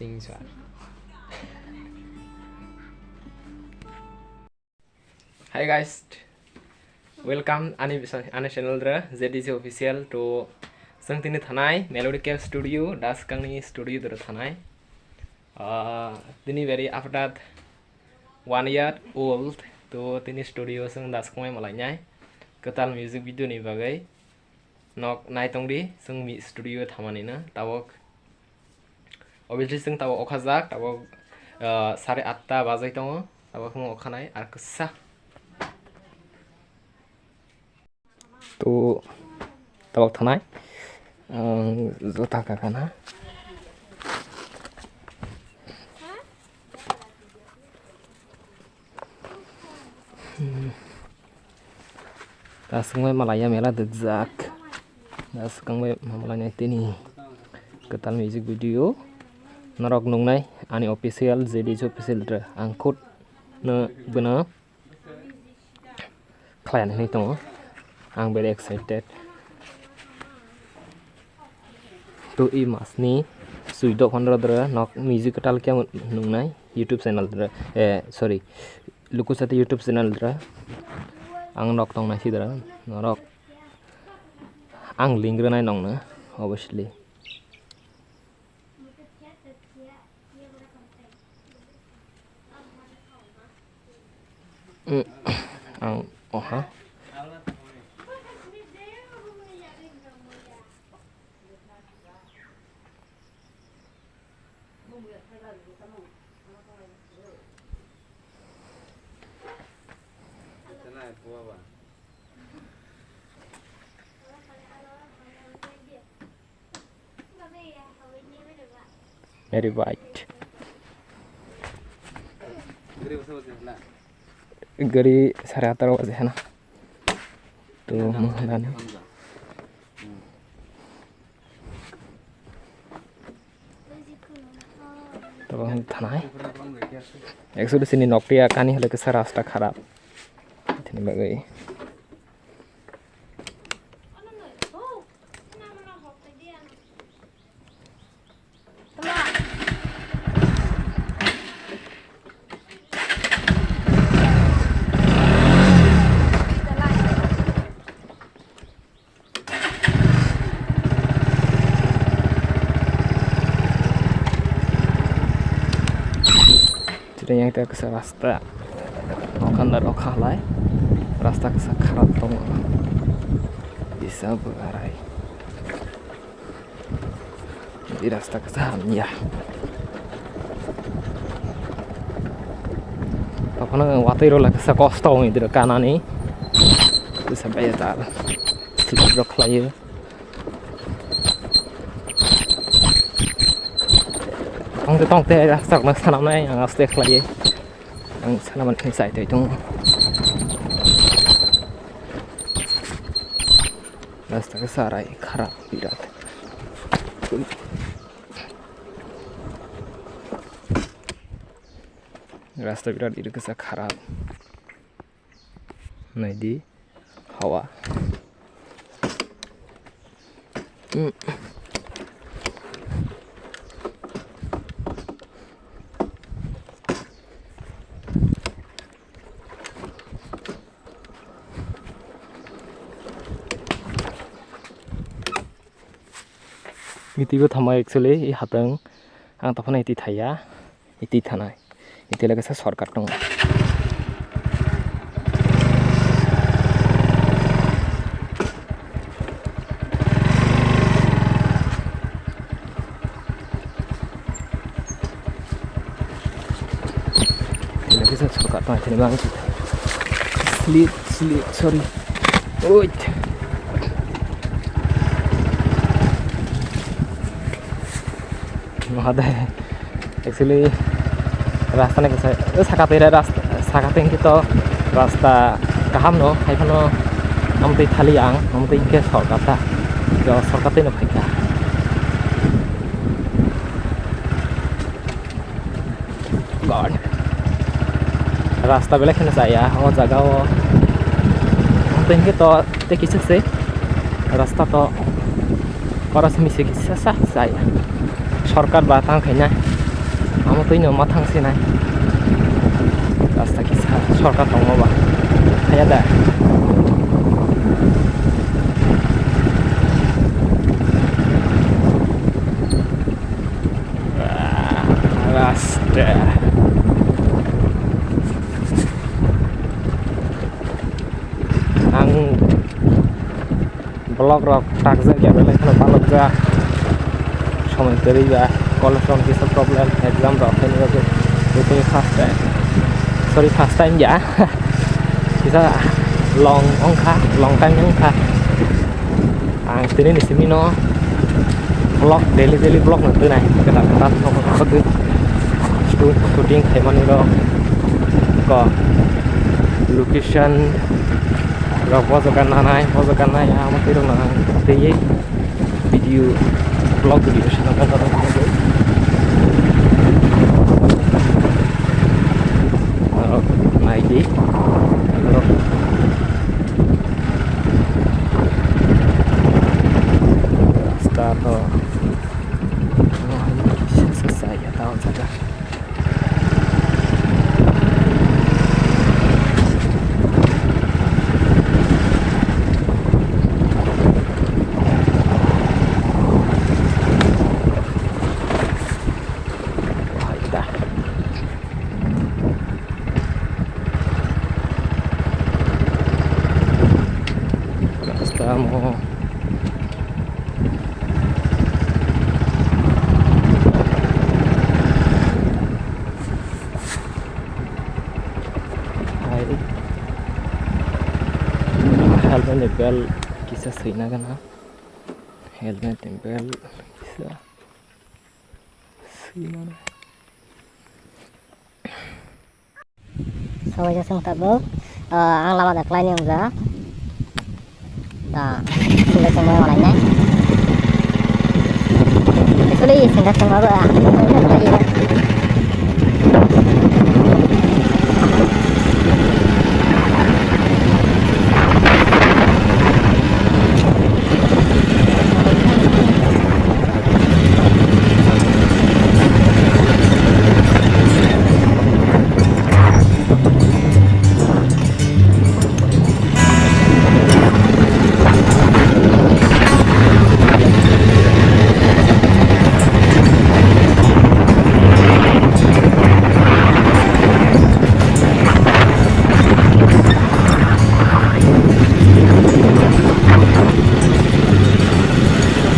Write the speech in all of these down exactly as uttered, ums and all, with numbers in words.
Hi guys, welcome ani ani channel dra Z D C official. To chwng tini thanai Melody Cave Studio, Das Kangni studio dra thanai. Ah, tini very after that one year old, to tini studio chwng Das Kangmai malainai kwtal music video ni bagwi. Nok naitongdi, chwng mi studio thamanino tabok. Obviously, chwng tabok okhajak, tabok, ah, sare atta bajai tongo, tabok chwng okhanai, ar kwsa. To, tabok thanai, ang jota kakana. Hmm. Aswkmai malaiya mela dwkjak. Aswkmai malaiya tini kwtal music video. Norok nungnai ani official, J D C official dra. Ang khud no bwno khlai hinwi tongo. Ang very excited. To i masni suido pondro dra nok music kwtal khe nungnai YouTube channel dra, eh, sorry, Lukusati YouTube channel dra. Ang nok tongnai si dra norok. Ang link rwnai nongno, obviously. Mm, ang, oha. Very white. Gari sare ataro baje hana. To, mo hana ni. Tabok thanai. Actually, sini nokti akani hole kisa rasta kharap. Thini bagwi. Tini yang kisa rasta. Okanda rokha lai. Rasta kisa kharap tongo. Bisa berai. Di rasta kisa hamya. Tokhono watwi rwla kisa kosto wngwi dwrw kanani. Kisa baya tar. Slip rok khlaiwi. Tongte tongte rasta rokno sanamnai ang aste khlaiwi. Ang sanamani khe chai twi tongo. Rasta kisa rai kharap birat. Rasta birat iri kisa kharap. Naidi hawa. Hmm. Iti bo thama actually, i hatang. Ang taphana iti thaya, iti thanai. Iti lagi sa shortcut tongo. Iti lagi sa shortcut tongo, iti lagi. Slip, slip, sorry. Wait. Mahadai. Actually, rasta ni kisa, eh, saka twi rasta, saka twi hwnkhe to rasta kaham no, hai phano amtwi thali ang, amtwi hwnkhe shortcut ta. Jo shortcut twi no phaikha. God. Rasta belai kheno chaya o jaga o. Tei hwnkhe to tei kisa se rasta to oro simi se kisa sa chaya. Shortcut ba tang khaina. Amo twi no ma thang sinai. Rasta kisa shortcut tongma ba. Haya da. Rasta. Ang vlog rok takjak ya, belai kheno balokjak. Somoi kwrwi ba, college rok kisa problem, exam rok khe nw bagwi. Tini first time, sorry, first time ya. Kisa long wngkha, long time wngkha. Ang tini ni simi no vlog, daily daily vlog no twnai. Kwtal kwtal vlog no twi shooting khaimani rok ko location rok bo jaga nanai, bo jaga nai, amo twi rok nanai twi video, vlog video swnamna nanai. Nai di. Rasta to. Kisa sa ya tao jaga. Rasta mo. Hai. Helmet ni belt kisa swina gana. Helmet ni belt kisa swina. Sawaisa sung tabuk, ah, ang lama da khlai ni wngja. Da, sungja sungma walainai. Actually, sungja sungma ba, ah,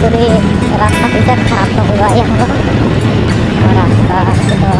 Actually, rasta kisa kharap tongwi bai ang. Rasta kisa.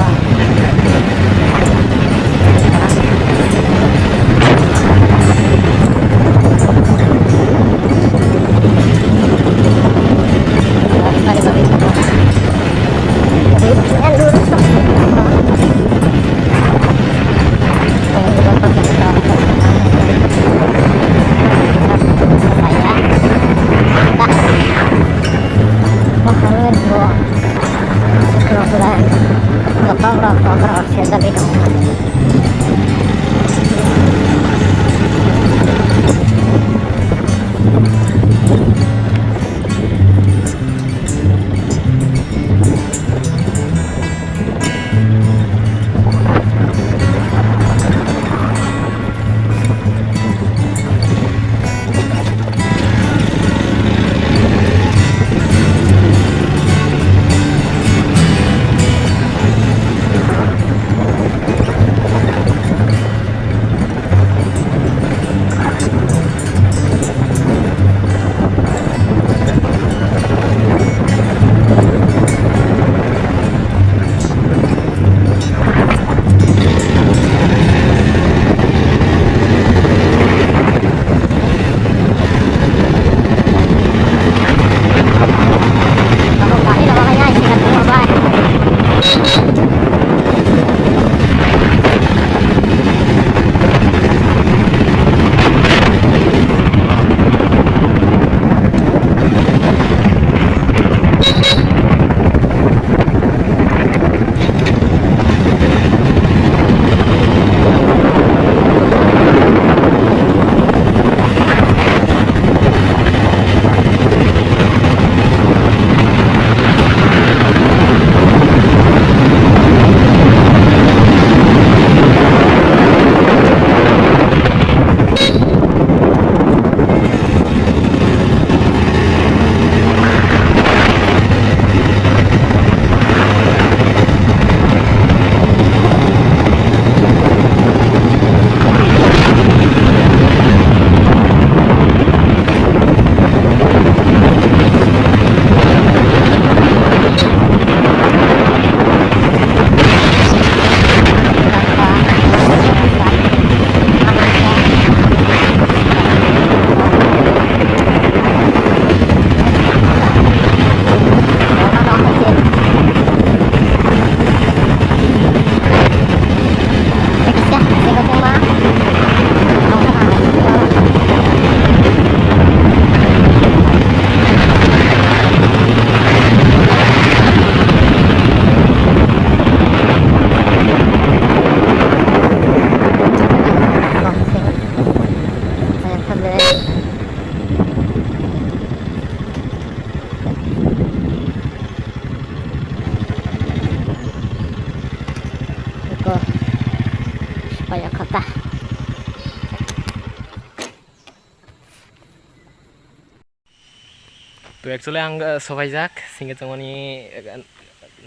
To actually ang, uh, sobaijak, singke chongmani, uh,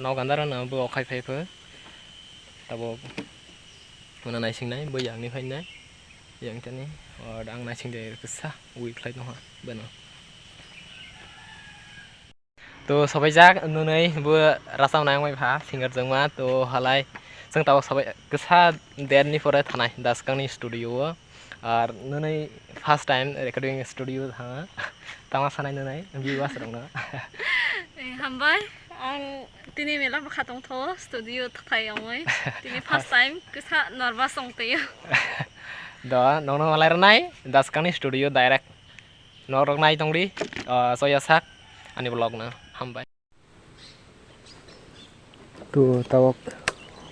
nok andar no bo okhai phai pho. Tabok mano naisingnai, bo yangni phainai, yang tani, or ang naising de kisa weak khlai tongha, beno. To sobaijak, nwnwi bo rasa nang bai pha, singer chongma, to halai, chwng tabok sobai kisa derni pore thanai, Daskangni studio o. Ar nwnwi first time recording studio thanga. Tama sanai nwnwi viewers rokno. Eh, hambai. Ang tini mela bwkha tongtho studio thai ongwi. Tini first time kisa nervous ong twi. Do, nokno malai rwnai, Daskangni studio direct. Nok rok nai tongdi, ah, soya sak ani vlog no. Hambai. To tabok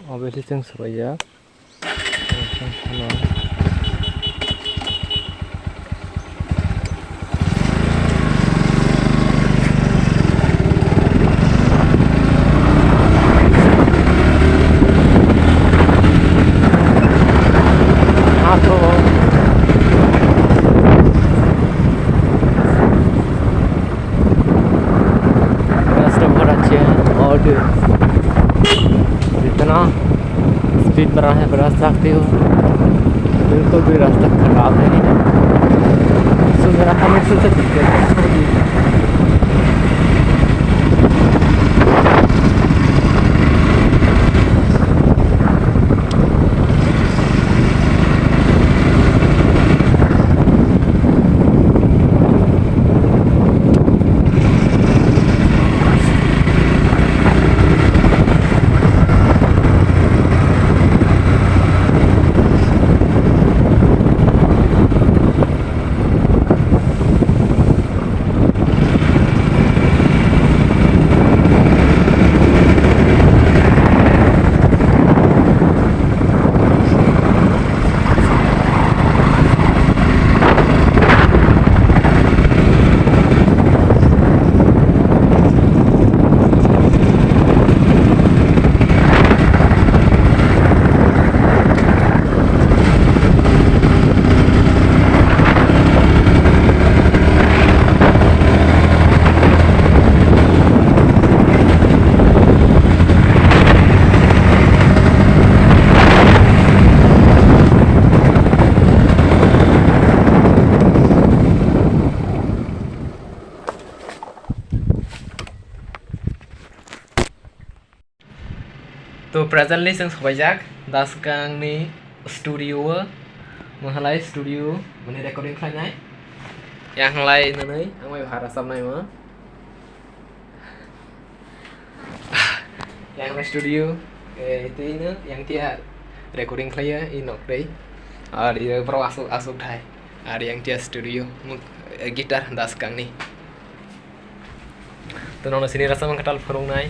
obviously chwng swbaijak. Customer अच्छे हैं और जितना स्पीड में रहे बरस सकते हो, बिल्कुल भी रास्ता खराब है। सो मेरा हमेशा से दिक्कत है। To presently chwng sobaijak Daskangni studio o, Mahalai studio, mani recording khlainai. Yang halai nwnwi ang bai bhara chamnai mo. Yang halai studio, eh, itu ino yang tia recording khlaiya i nok dei. Ar iyo bro asuk asuk thai. Ar yang tia studio, muk, eh, guitar Daskangni. To nono sini rasa mangkatal phurungnai,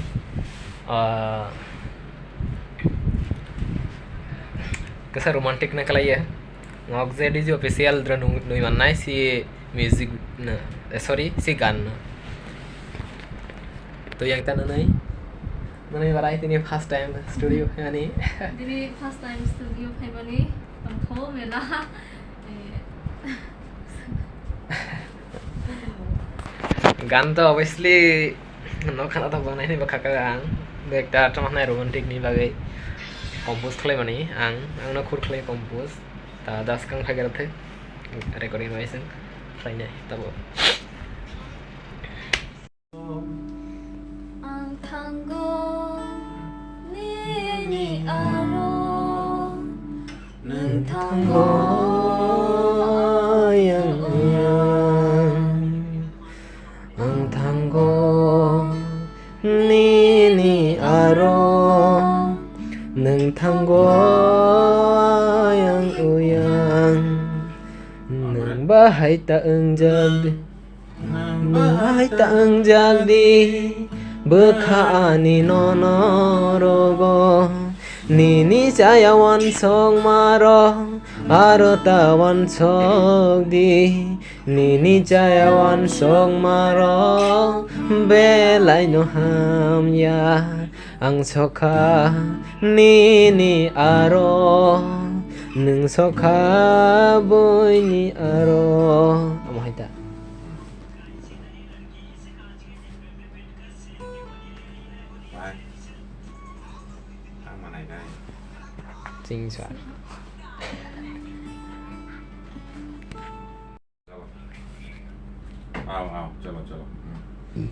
ah, kasa romantic na kalaiya. Ngok je D J official dra nung-, nui mannai si music na, eh, sorry, si gan na. To yang ta nanai, nanai barai tini first time studio ani. Tini first time studio phaimani, tongtho mela. Eh. Gan to obviously no khana to banai ni bakha ka ang. Ekta tong nai romantic ni bagwi compose khlai mani ang, ang no khur khlai compose. Ta Daskang phai gara the recording bai sing khlai nai tabo. Ang thango nini aro, nwng thango ayang uyang. Ang thango nini aro, nwng thango ayang uyang. Nwng bahai ta wngjak di. Bahai ta wngjak di, bwkha ani nono rogo. Nini chaya wansok maro, aro ta wansok di. Nini chaya wansok maro, belai no hamya. Ang sokha nini aro, nwng sokha buini aro. Amo hai ta. Ang manai dai. Chingsa. Chalo. Ao, ao, chalo, chalo. Hmm.